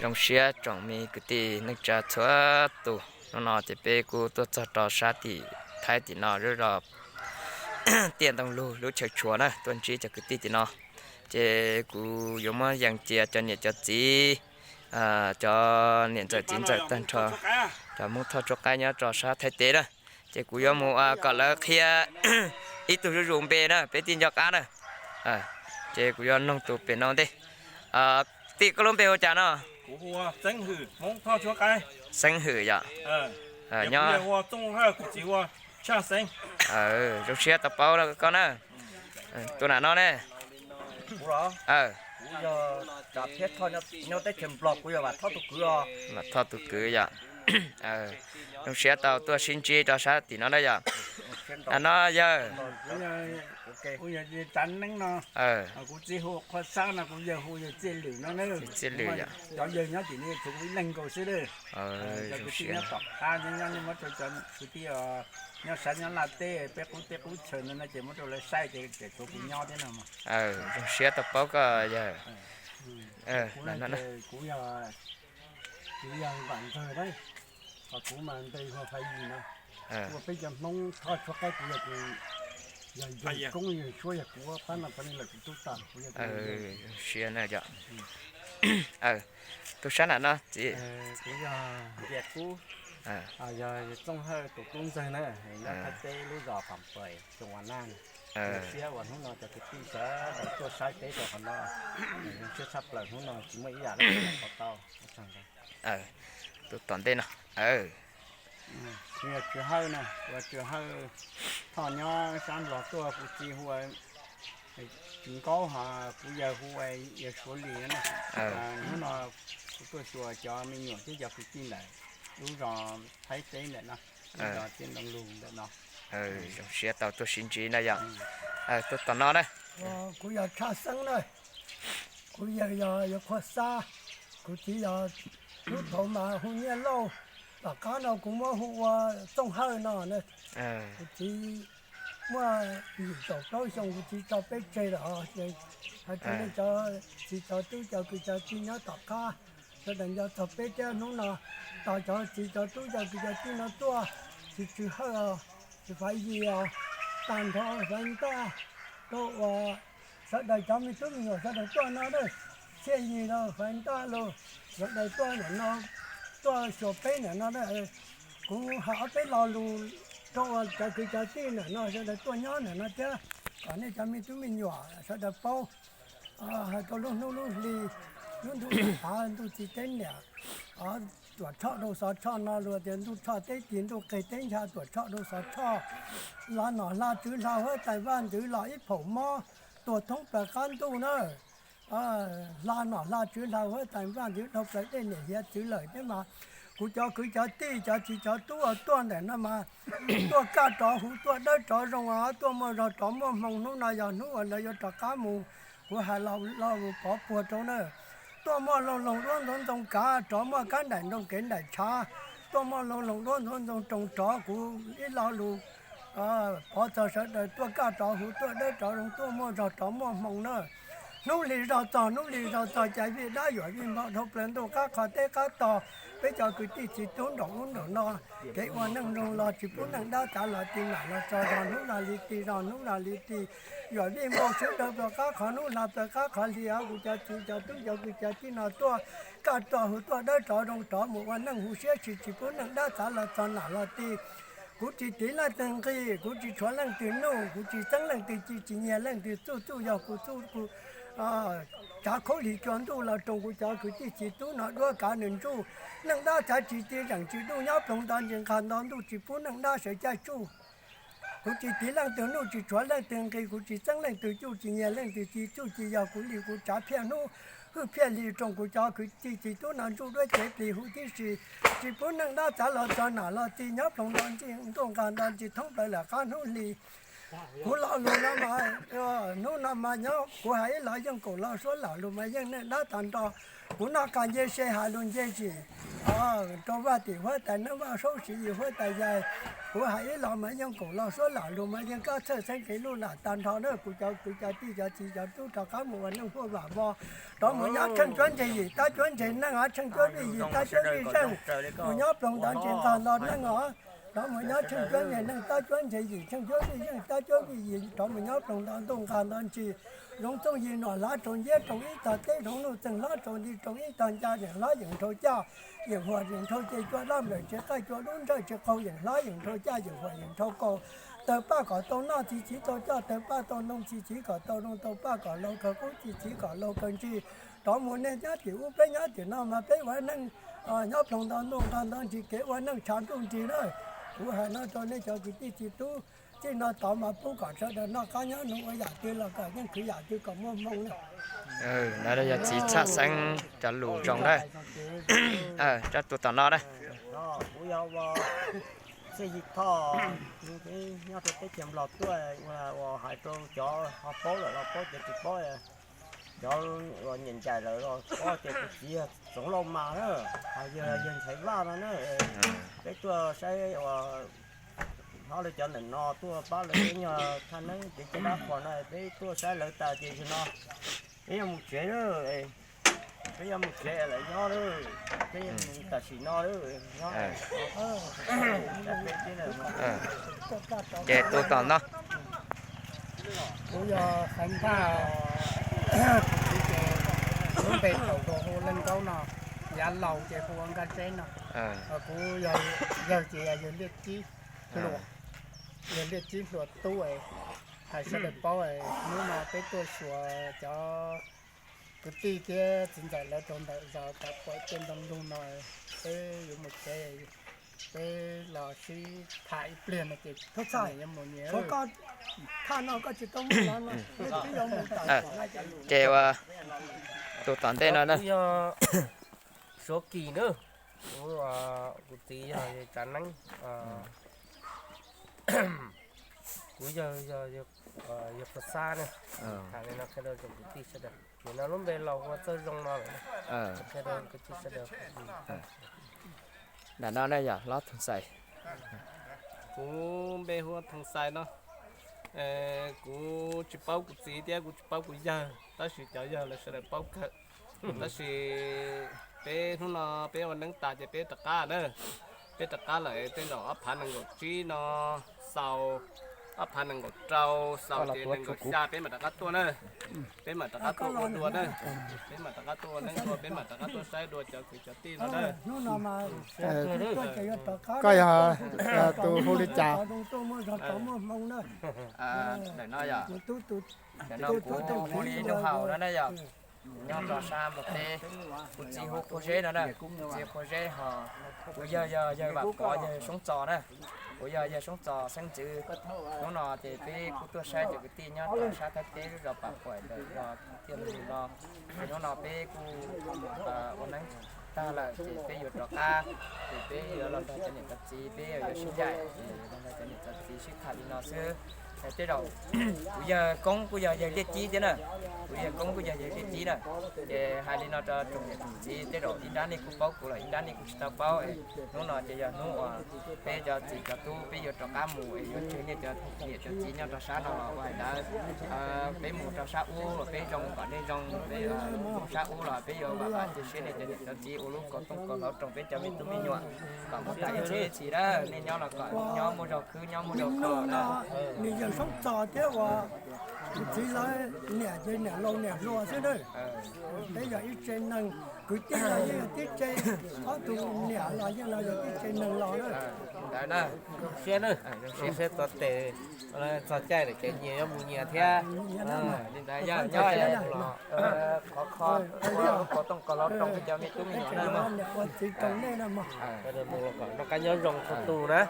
Zoo siab tsoom me kwv tij neej tsa txhua tus, hnub no ces peb kuj tuaj txog rau sab tim Thaib tim no, lub zos Tiaj Ntoo Lug, lub chaw tshuav na, tuaj ntsib cov kwv tij tim no. Ces kuv yuav muab yees cia cov niam cov txiv, cov niam ntxawm txiv ntxawm tag nrho, cov Hmoob Thoj tshuab qaib nyob rau sab Thaib teb na. Ces kuv yuav mus kom lawv qhia ib tug zuj zus npe na, peb thiaj nco qab na. Ces kuv yuav noog tus pem no ntej. Tij, koj lub npe hu cas no? Xeeb Hwm yom. Nyob. Zoo siab tau paub koj na. Tus nam no ne? Kuv los? Kuv yog Tsav Thiab Thoj, nyob teb chaws Nplog, kuv yog Vam Thoj tus kwv os. Vam Thoj tus kwv yom. Zoo siab tau tuaj sib ntsib rau sab tim no na yom. Nam no yawg? Kuv yog Tsav Neeb no. Kuv txiv hu Qhua Xab no, kuv yawg hu yawg Txij Lwm no. Txij Lwm yom. Cov yawg nyob tim no tshuav kuv ib leeg nkaus xwb. Cov kwv tij nyob tom qab nyob, nyob muab rau cov kwv tij nyob sab nyob laj teb peb qub teb qub chaw no no ces muab rau lawv saib ces tshuav kuv nyob thiab no. Zoo siab tau paub koj yawg. Kuv yog, kuv yog Vam Ntxawg na, ho kuv mas npe hu Faiv Yis no. Ua peb cov Hmoob Thoj tshuab qaib, kuv yog, kuv yog Yawg Koob, Yawg Suab yog kuv pab no, pab no lawm kuv tub tas, kuv yog. Zoo siab na yom. Tus sab nam no txiv? Kuv yog Npias Kub, yog Txooj Hawj tus tub ntxawg na, nyob Thaib teb lub zos Pam Pais, xyoo Ua Naj. Zoo siab uas hnub no cov kwv tij sawv daws tuaj saib peb rau qhov no, zoo siab tshaj plaws, hnub no tsis muaj ib yam dab tsi qhov tau. Tus tom ntej no. Kuv yog Tswv Hawj na, kuv yog Tswv Hawj Thoj nyob sab Nplog tuaj, kuv txiv hu ua Tswv Nkaub, ho kuv yawg hu ua Yawg Suav Lis na. Hnub no kuv tuaj xyuas cov me nyuam thiab cov kwv tij ntawm lub zos Thaib teb ntawm no, lub zos Tiaj Ntoo Lug ntawm no. Zoo siab tau tuaj sib ntsib na yom. Tuaj tom no na. Kuv yog Tshaj Xeeb na, kuv yawg yog Qhua Xab, kuv txiv yog, lub thaud mas hu Nyiaj Lauj, tom qab no kuv muab hu ua Txooj Hawj no. Kuv txiv muaj yim caum plaub xyoo kuv txiv tso peb tseg lawm, hais tias nej cov txiv cov tub cov kwv cov tij nyob tom qab sawv daws nco txog peb thiab, hnub no tos cov txiv cov tub cov kwv cov tij no tuaj, txiv Tswv Hawj os, txiv Faiv Yis os, tag nrho Faiv Ntaj, rau uas sawv daws cov me tub me nyuam sawv daws tuaj no na, Txhiaj Yis los Faiv Ntaj los sawv daws tuaj ntawm no, tuaj xyuas peb ntawm no. Kuv hais ob peb lo lus rau uas cov kwv cov tij ntawm no sawv daws tuaj nyob ntawm no thiab, kom nej cov me tub me nyuam sawv daws paub, hais rau lub hnub lub hli, lub ntuj thav ntuj txiv teb niam, Tuam Tshoj rau Xov Tshoj no luag tias ntuj tshoj teb tig ntuj qig teb ncha, Tuam Tshoj rau Xov Tshoj, hla nom hla tswv hla huab tais vaj ntxwv los ib phaum mob, tuag thoob plaws qab ntuj na. Hla nom hla tswv hla huab tais vaj ntxwv dhau plaws dej niam hiav txwv lawm thiab mas, kuv cov kwv cov tij cov txiv cov tub uas tuaj ntawm no mas tuaj kaj rov huv tuaj dawb rov zoo, tuaj muaj zog rov muaj hmoo, hnub no yog hnub uas lawv yuav rov qab mus. Kuv hais lo lus pov puag rau na, tuaj muaj loog loog duab ntxoov ntxoo kav, rov muaj kab nraim nroo kev nraim tshav, tuaj muaj loog loog duab ntxoov ntxoo roos rov, kuv ib lo lus pov txog sawv daws tuaj kaj rov huv tuaj dawb rov zoo, tuaj muaj zog rov muaj hmoo na. Hnub hli zog txog hnub hli zog txog, cas vij dab yuam vij npau dhau plaws ntuj qab qhov teb qab tog, peb cov kwv tij txiv tub nraum ub nraum no, kev ua neej zoo los tsis pub neej dab txav los ti, nam los txog zog hnub los li ti zog hnub los li ti, yuam vij npau swb dhau plaws qab qhov hnub hla plaws qab qhov hli os. Kuv cov txiv cov tub cov kwv cov tij no tuaj kaj rov huv tuaj dawb rov zoo rov mus ua neej huv siab tshis, tsis pub neej dab txav los txog nam los ti. Kuv tsis tiv leej twg nqi, kuv tsis tshuav leej twg nuj, kuv tsis txeeb leej twg ci, tsis nyiag leej twg txuj, txuj yog kuv txuj, kuv tsav khaub lig cua ntuj los roos kuv cov kwv tij txiv tub no duab kav nws ntsuj. Neej dab txav tsis ti zeem tsis duj, nyob ploog nto ntsis nqag nto ntuj, tsis pub neej dab sawv caij tsuj. Kuv tsis tiv leej twg nuj, tsis tshuav leej twg nqi, kuv tsis txeeb leej twg cuj, tsis nyiag leej twg ci, txuj ci yog kuv li, kuv tsav phiaj hnub hwj phiaj hli roos kuv cov kwv tij txiv tub no ntsuj duab cev plig huv tib si, tsis pub neej dab txav los txog nam los ti, nyob ploog nto ntsis ntuj nqag nto ntsis thoob plaws lawm qab hnub hli. Kuv lo lus no mas, hnub no mas nyob kuv hais ib lo yeej kaum lo suab, lo lus mas yeej neej dab tag nrho. Kuv noj qab nce se hais lus nce zim, Rau Vaj tim huab tais neeb Vaj saub siv yim huab tais yais, kuv hais ib los mas yeej koom los suab lam lug mas yeej kab txhawj xeeb kev luj lam tag nrho na. Kuv cov kwv cov tij cov txiv cov tub rov qab mus ua neej huaj vam vog, rov mus nyob tsheej cuab ntse yim tab cuab ntse neej os, tsheej cuab vij yim tab cuab vij zeej, mus nyob ploog ntawv ntsis nqag nto neej os. Rov mus nyob tsheej cuab ntse neej tab cuab ntse yim, tsheej cuab vij zeej tab cuab vij yim, rov mus nyob ploog nto ntuj nqag nto ntsis. Zoov txooj yim nuam hlav rau nciab rau ib tog teb, zoov nuj txeeg hlav rau nti rau ib tog ncaj, yeem hlav yeem nrhau caj, yeem huam yeem nrhau ces cua dab nplawm tsis qaij, cua dub ntsawj tsis qaug, yeem hlav yeem nrhau caj, yeem huam yeem nrhau kaus. Tawg paj kom tau noj txi txiv tau coj, tawg paj tau ntoo txi txiv kom tau zoo, tau paj kom laug kawg kub txi txiv kom laug kawg ntsig. Rov mus nej nyob tim ub peb nyob tim no mas peb ua neej nyob ploog nto ntuj nqag nto ntsis kev ua neej tshav ntuj nrig na. Kuv hais no rau nej cov kwv tij txiv tub, txij no tod mas pub kom sawv daws noj qab nyob nug ua yam twg los kom yeej khwv yam twg kom muaj hmoo na. Yog txiv tshaj xeeb cov lus zoo na. Tus tom no na. Kuv yog ua Xej Yig Thoj, nyob rau teb chaws Nplog tuaj, ua hais rau cov ho paub lawm los paub, cov tsis paub, cov uas nyiam ncaim lawm los paub tias kuv txiv yog Txoov Lauj Mas na, hais yog yawg Ntxhais Vaj no na. Peb tuaj saib uas hnov lawv cov ntawm no tuaj pab lawv peb nyuag thaj neeb kev cai dab qhuas no, peb tuaj saib lawv tas ces zaum no peb yuav mus tsev na. Peb yuav mus tsev lawm nyob na, peb yuav mus tam sim no na. Ces tus tom no. Kuv yog Xaiv Npaj, kuv txiv ces lub npe thaum ub hu Leej Nkaub no, yav laus ces hu ua Nkaj Tseb no. Kuv yawg ces yog yawg Liaj Cib Hluas, yawg Liaj Cib Hluas tub. Hais sawv daws paub, hnub no peb tuaj xyuas cov kwv tij thiab txiv ntxawm lawv rau ntawm zos Pam Puam tej ntoo lug no, peb yuav mus tsev, peb los sib tham ib pliag no ces yuav mus nyias. Ces ua tus tom ntej no na. Kuv yog Suav Kis na, kuv, kuv txiv yog Tsav Neeb. Kuv yawg yog Phas Xab na. Tham li no qhia rau tsoom kwv tij sawv daws, nim no lub npe laus hu ua Txawj Zoo no lawm. Qhia rau kwv tij sawv daws. Nram no ne yog hlob Thoom Xais. Kuv npe hu ua Thoom Xais no. Kuv tsis paub kuv txiv thiab kuv tsis paub kuv yawg, tab sis cov yawg lawv sawv daws paub kawg. Tab sis peb hnub no peb ua neeb tas ces peb rov qab na. Peb rov qab lawm tej zaum ob phav nees nkaum tsib no xaus, ob phav nees nkaum rau xaus ces nees nkaum xya peb mam rov qab tuaj na. Peb mam rov qab tuaj ua dua na. Peb mam rov qab tuaj ua neeb dua, peb mam rov qab tuaj saib dua cov kwv cov tij no na. Koj yog tus hu li cas? Ntawm no yog, ntawm no kuv hu li Nraug Haus no na yog, nyob rau sab Nplog teb. Kuv txiv hu Qhua Zeb no na, kuv txiv Qhua Zeb ho. Kuv yawg yog yawg Vam Pov, yawg Soob Txos na. Kuv yog yawg Soob Txos xeeb ntxwv. Hnub no ces peb kuj tuaj saib cov kwv tij nyob rau sab Thawj Teb lub zos Pam Puam ntawm zos Tiaj Lug no. Ces hnub no peb kuj ua neeb tag lawm ces peb yuav rov qab, ces peb yuav los nrog cov niam cov txiv, peb yuav sib ncaim, ces los nrog cov niam cov txiv sib tham li no xwb. Tej zaum kuv yawg koob kuj yog yawg Liaj Cib thiab na, kuv yawg koob kuj yog yawg Liaj Cib na. Ces hais li no rau tsoom niam tsoom txiv, tej zaum ib nrab nej kuj paub kuv los ib nrab nej kuj tsis tau paub. Hnub no ces yog hnub uas peb cov txiv cov tub peb yuav rov qab mus es yuav tseg nej cov niam cov txiv nyob rau sab no los ua hais ntawd. Peb mus rau sab ub los peb zoo kom nej zoo, peb mus sab ub los peb yuav vam vam cia siab nej cov niam cov txiv ua lub kaus tooj kaus hlau roos peb cov me tub me nyuam kom muaj tag ib txhis ib txhis na. Nej nyob los kom nyob muaj zog khwb nyob muaj zog kho na. Nws yawg Soob Txos thiab uas tus txiv lawv niam ces niam laus niam hluas xwb na. Peb yog ib tse neeg, kwv tij los yeej yog tib tse, ob tug niam los yeej los yog tib tse neeg los na. Ntawd na, zoo siab na, zoo siab txog tes, txog caij lawm ces nyias yuav mus nyias thiab. Li ntawd yog nyob los qhov kho, lub kaus tooj kaus hlau roos peb cov me tub me nyuam na mog. Noj qab nyob zoo txhua tus na.